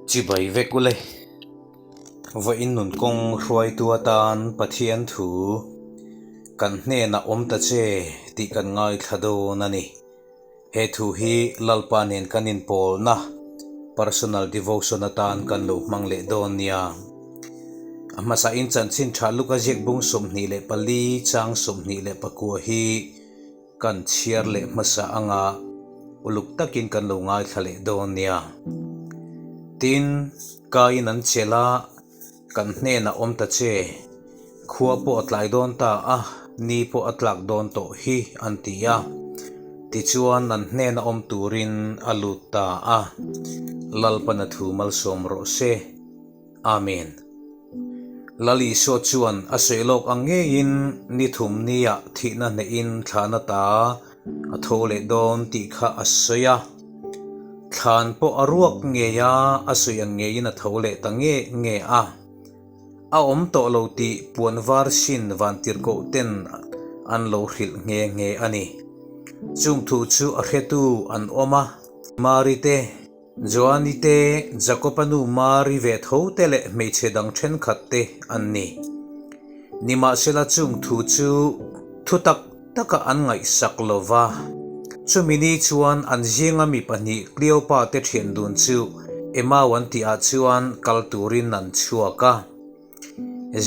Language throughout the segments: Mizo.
Chibai vek ule. Vawiin nun kawng hruaitu atan Pathian thu kan hnenah awm ta che tih kan ngaithla dawn a ni. He thu hi Lalpa nen kan inpawlna, personal devotion, atan kan lo hmang leh dawn nia. A hmasain chanchin tha Luka ziak bung 24 chang 24 hi kan chhiar leh hmasa anga uluk takin kan lo ngaithla leh dawn nia. Tin, Kain an chelh a, Kan hnenah awm ta che, khua pawh a tlai dawn ta a, ni pawh a tlak dawn tawh hi, an ti a. Tichuan an hnena awm turin a lut ta a. Lalpana thu malsawm rawh se. Amen. Lal Isua chuan a sawi lawk ang ngeiin ni thum niah thihna hnehin thlahna ta a tho leh dawn tih kha a sawi a. Thlan pawh a ruak ngei a, a sawi ang ngeiin a tho leh ta nge nge a. A awm tawh lo tih puan var sin vantirhkoh ten an lo hrilh nghe nghe a ni. Chung thu chu a hretu an awm a, Mari te, Joani te, Jakoba nu Mari ve tho te leh hmeichhe dang thenkhat te an ni. Nimahsela chung thu chu thu tak taka an ngaihsak lo va. Chumi ni chuan an zinga mi pahnih Kleopa te thian dun chu Emau an tihah chuan kal turin an chhuak a.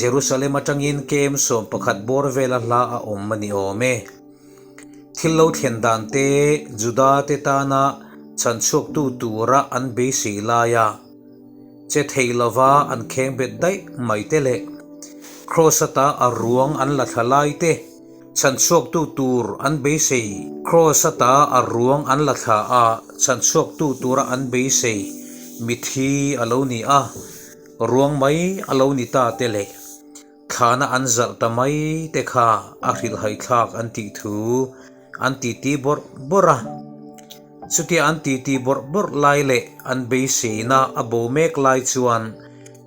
Jerusalem atangin kem 11 bawr vela hla a awm a ni awm e. Thil lo thlen dan te Juda te tana chhanchhuaktu tura an beisei laia che thei lova an kheng bet daih mai te leh Kraws ata a ruang an la thla lai te chhanchhuaktu tur an beisei Kraws ata a ruang an la thla a chhanchhuaktu tura an beisei mithi a lo ni a. Ruang mai a lo ni ta te leh thlana an zalh ta mai te kha a hrilhhaithlak an tih thu an titi bawrh bawrh a. Chutia an titi bawrh bawrh lai leh an beiseina a bo mek lai chuan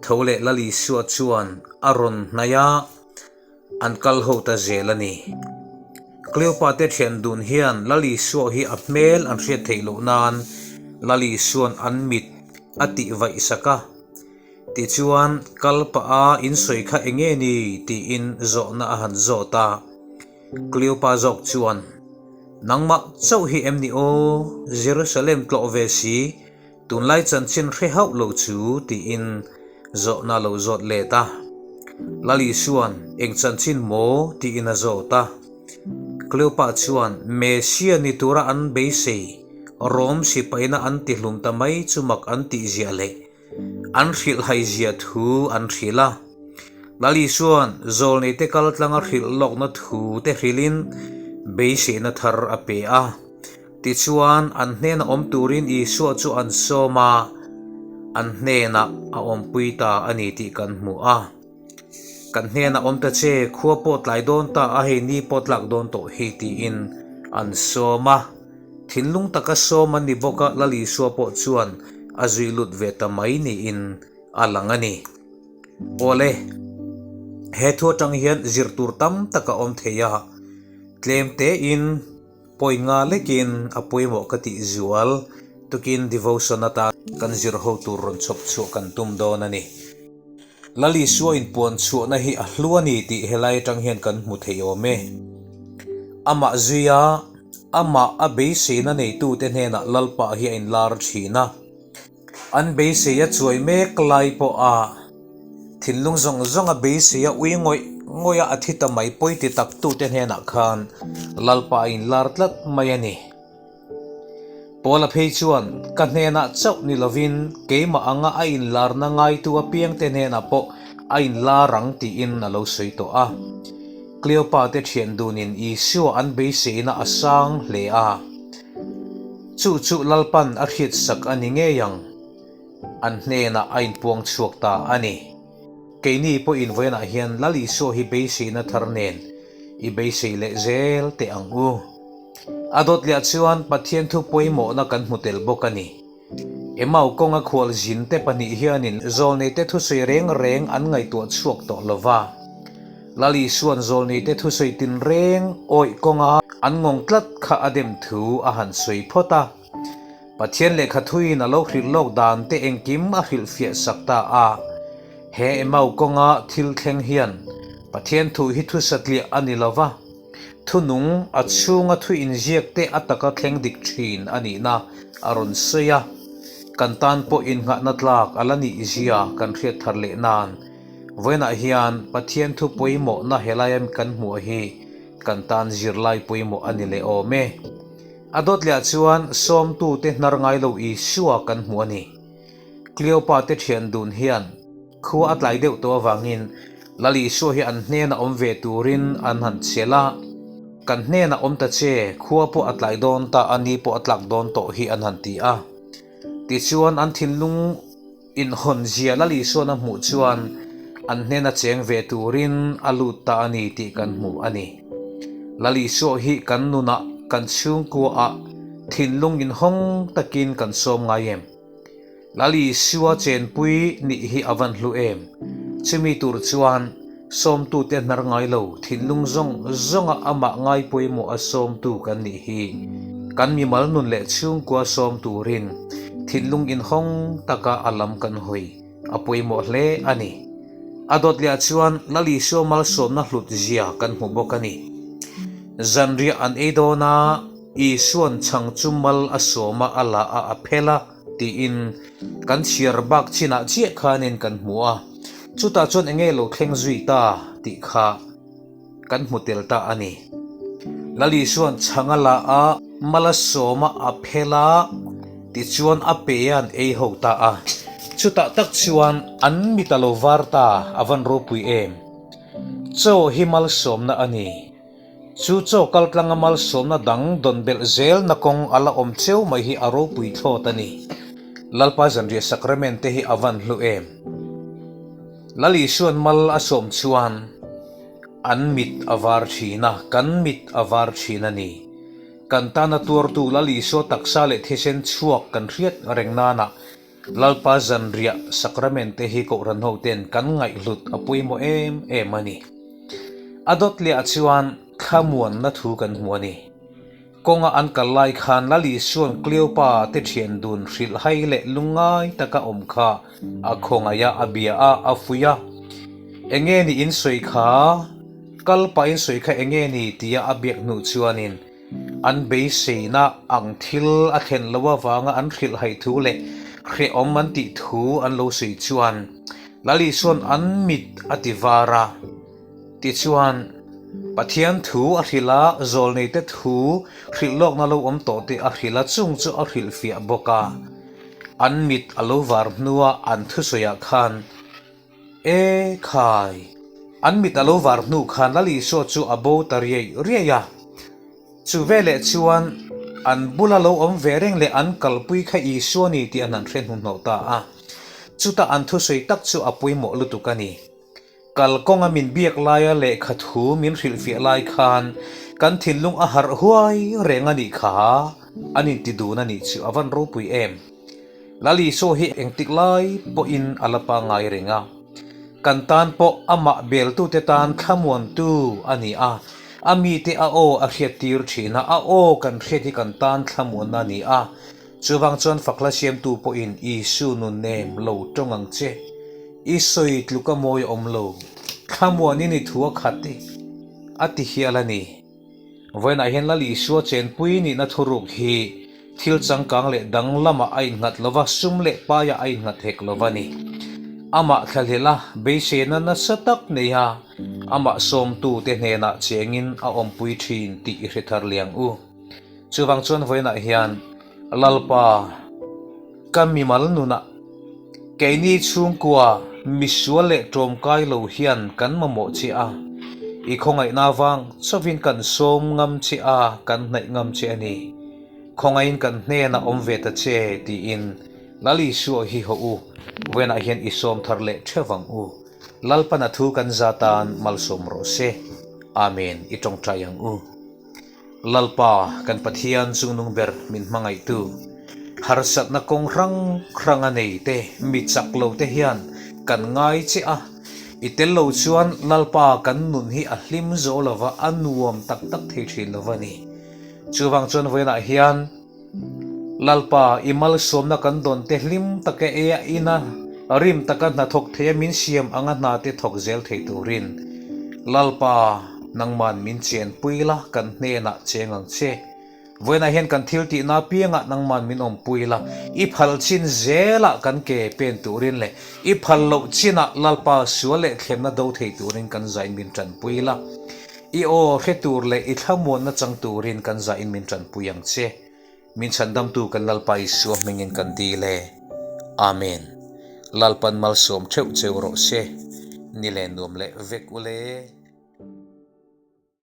tho leh Lal Isua chuan a rawn hnaih a, an kal ho ta zel a ni. Cleopa te thian dun hian Lal Isua hi a hmel an hriat theih loh nan Lal Isua'n an mit a tih vaih sak a. Tichuan, kal pah a insawi kha eng nge ni tiin zawhna a han zawt a. Cleopa zawk chuan, Nangmah chauh hi em ni aw, Jerusalem tlawh ve si, Tunlai chanchin hre hauh lo chu tiin zawhna a lo zawt let a. Lal Isua'n eng chanchin maw tiin a zawt a. Cleopa chuan Messia ni tura an beisei Rom sipaina an tihlum ta mai chu mak an tihzia leh an hrilhhaizia thu an hrilh a. Lal Isua'n zawlneite kal tlanga hrilh lawkna thu te hrilhin beiseina thar a pe a. Tichuan, an hnena awm turin Isua chu an sawm a, an hnenah a awmpui ta a ni tih kan hmu a. Kan hnenah awm ta che, khua pawh tlai dawn ta a, hei ni pawh tlak dawn tawh hi tiin an sawm a. Thinlung taka sawm an ni bawk a, Lal Isua pawh chuan a zui lut ve ta mai niin a lang a ni. Awle, he thu atang hian zir tur tam tak a awm thei a, tlem tein, Pawi nga lekin a pawimawh ka tih zual tukin devotion atan kan zir ho tur rawn chhawp chhuah kan tum dawn a ni. Lal Isua inpuan chhuahna hi a hlu a ni tih helai atang hian kan hmu thei awm e. Amah zuia amah a beiseina neitute hnenah Lalpa hi a inlar thin a. An beisei a chuai mek lai pawh a thinlung zawng zawng a beisei a ui ngawih ngawih a a thi ta mai pawi ti tak tute hnenah khan Lalpa a inlar tlat mai a ni. Paula phei chuan ka hnenah chauh ni lovin keimah anga a inlarna ngaitu apiangte hnenah pawh a inlar ang tiin a lo sawi tawh a. Cleopa te thian dunin Isua an beiseina a sang hle a. Chu chu Lalpan a hriatsak a ni ngei ang, an hnenah a inpuang chhuak ta a ni. Keini pawhin vawiinah hian Lal Isua hi beiseina thar nen i beisei leh zel teh ang u. A dawt leh chuan Pathian thu pawimawhna kan hmu tel bawk a ni. Emau kawnga khual zinte pahnih hianin zawlneite thusawi reng reng an ngaihtuah chhuak tawh lo va. Lal Isua'n zawlneite thusawi tinreng awih kawnga an ngawng tlat kha a dem thu a han sawi phawt a. Pathian lehkha thuin a lo hrilh lawk dan te engkim a hrilhfiah sak ta a. He Emau kawnga thil thleng hian Pathian thu hi thu satliah a ni lo va, thu nung a chhunga thu inziak te a taka thleng dik thin a nihna a rawn sawi a. Kan tan pawh innghahna tlak a la nih zia kan hriat thar leh nan vawiinah hian Pathian thu pawimawhna helaia kan hmuh hi kan tan zirlai pawimawh a ni leh awm e. A dawt lehah chuan sawmtute hnar ngai lo Isua kan hmu a ni. Kleopa te thian dun hian khua a tlai deuh tawh avangin Lal Isua hi an hnena awm ve turin an han chel a, Kan hnenah awm ta che, khua pawh a tlai dawn ta a, ni pawh a tlak dawn tawh hi an han ti a. Tichuan an thinlung Inhawn zia Lal Isuan a hmuh chuan an hnena cheng ve turin a lut ta a ni tih kan hmu a ni. Lal Isua hi kan nunah, kan chhungkuaah thinlung inhawng takin kan sawm ngai em? Lal Isua chenpui nih hi a van hlu em? Chumi tur chuan sawmtute hnar ngai lo, thinlung zawng zawnga amah ngai pawimawh a sawmtu kan nih hi kan mimal nun leh chhungkua sawm turin thinlung inhawng taka a lam kan hawi a pawimawh hle a ni. A dawt leh ah chuan Lal Isua malsawmna hlut zia kan hmu bawk a ni. Zanriah an ei dawn a, Isua'n chhang chu mal a sawm a, a la a, a phel a. Tiin kan chhiar bak chinah chiah khanin kan hmu a, chutah chuan enge lo thleng zui ta tih kha kan hmu tel ta a ni. Lal Isua'n chhang a la a, mal a sawm a, a phel a, tichuan a pe a an ei ho ta a. Chutah tak chuan an mit a lo var ta, a van ropui em! Chaw hi malsawmna a ni. Chu chaw kaltlanga malsawmna dang dawn belh zelna kawng a la awm cheu mai hi a ropui thlawt a ni. Lalpa zanriah sakramen te hi a van hlu em? Lal Isua'n mal a sawm chuan an mit a var thin a, kan mit a var thin a ni. Kan tana tuartu Lal Isua taksa leh thisen chhuak kan hriat reng nana Lalpa zanriah sakramen te hi Kohhran hoten kan ngaihhlut a pawimawh em em a ni. A dawt leh ah chuan thlamuanna thu kan hmu a ni. Kawnga an kal lai khan Lal Isua'n Kleopa te thian dun hrilhhai leh lungngai taka awm kha a khawngaih a, a bia a, a fuih a. Enge ni in sawi kha? Kal pah in sawi kha enge ni? tia a biak hnu chuanin An beiseina ang thil a thlen loh avanga an hrilhhaih thu leh hrehawm an tih thu an lo sawi chuan Lal Isua'n an mit a ti var a. Tichuan, Pathian thu a hrilh a, zawlneite thu hrilh lawkna lo awm tawh te a hrilh a, chung chu a hrilhfiah bawk a. An mit a lo var hnua an thusawiah khan E khai! An mit a lo var hnu khan Lal Isua chu a bo ta riai riai a. Chu veleh chuan an bula lo awm ve reng leh an kalpui kha Isua ni tih an han hre hnuhnawh ta a. Chutah an thusawi tak chu a pawimawh lutuk a ni. Kalkawnga min biak laia lehkha thu min hrilhfiah lai khan kan thinlung a harh huai reng a nih kha an inti dun a nih chu a van ropui em. Lal Isua hi engtik lai pawhin a la pangngai reng a. Kan tan pawh amah beltute tan thlamuantu a ni a, a mite a aw a hriattir thin a, a aw kan hriat hi kan tan thlamuanna a ni a. Chuvang chuan fakhla siamtu pawhin Isu nun nem lo tawng ang che. I sawi tluk a mawi awm lo. Thlamuanin i thu a khat i a ti hial a ni. Vawiinah hian Lal Isua chenpui nihna thuruk hi thil changkang leh dang lamah a innghat lo va, sum leh paiah a innghat hek lo va ni. Amah thlahlel a, beiseina nasa tak nei a, amah sawmtute hnenah chengin a awmpui thin tih i hre thar liang u. Chuvang chuan vawiinah hian Lalpa, ka mimal nunah keini chhungkua misual leh tlawmkai lo hian kan mamawh che a, i khawngaihna vang chauhin kan sawm ngam che a, kan hnaih ngam che a ni. Khawngaihin kan hnenah awm ve ta che tiin Lal Isua hi haw u, vawiinah hian i sawm thar leh theuh ang u. Lalpan a thu kan za tan malsawm rawh se. Amen, i tawngtai ang u. Lalpa, kan Pathian chungnung ber min hmangaihtu, harsatna kawng hrang hrang a nei te, mi chak lo te hian kan ngai che a, i tel lo chuan Lalpa kan nun hi a hlim zo lo va, a nuam tak tak thei thin lo va ni. Chuvang chuan vawiinah hian. Lalpa, i malsawmna kan dawn te hlim taka ei a ina rim taka hnathawk theia min siam anga hna te thawk zel thei turin Lalpa, nangman min chenpui la, kan hnenah cheng ang che. Vawiinah hian kan thil tihna apiangah nangman min awmpui la, i phal chin zelah kan ke pen turin leh i phal loh chinah Lalpa sual leh thlemna do thei turin kan zain min tanpui la. I aw hre tur leh i thlamuanna chang turin kan zain min tanpui ang che. Min chhandamtu kan Lalpa Isua hmingin kan dil e. Amen. Lalpan malsawm theuh cheu rawh se. Ni leh nuam leh vek ule.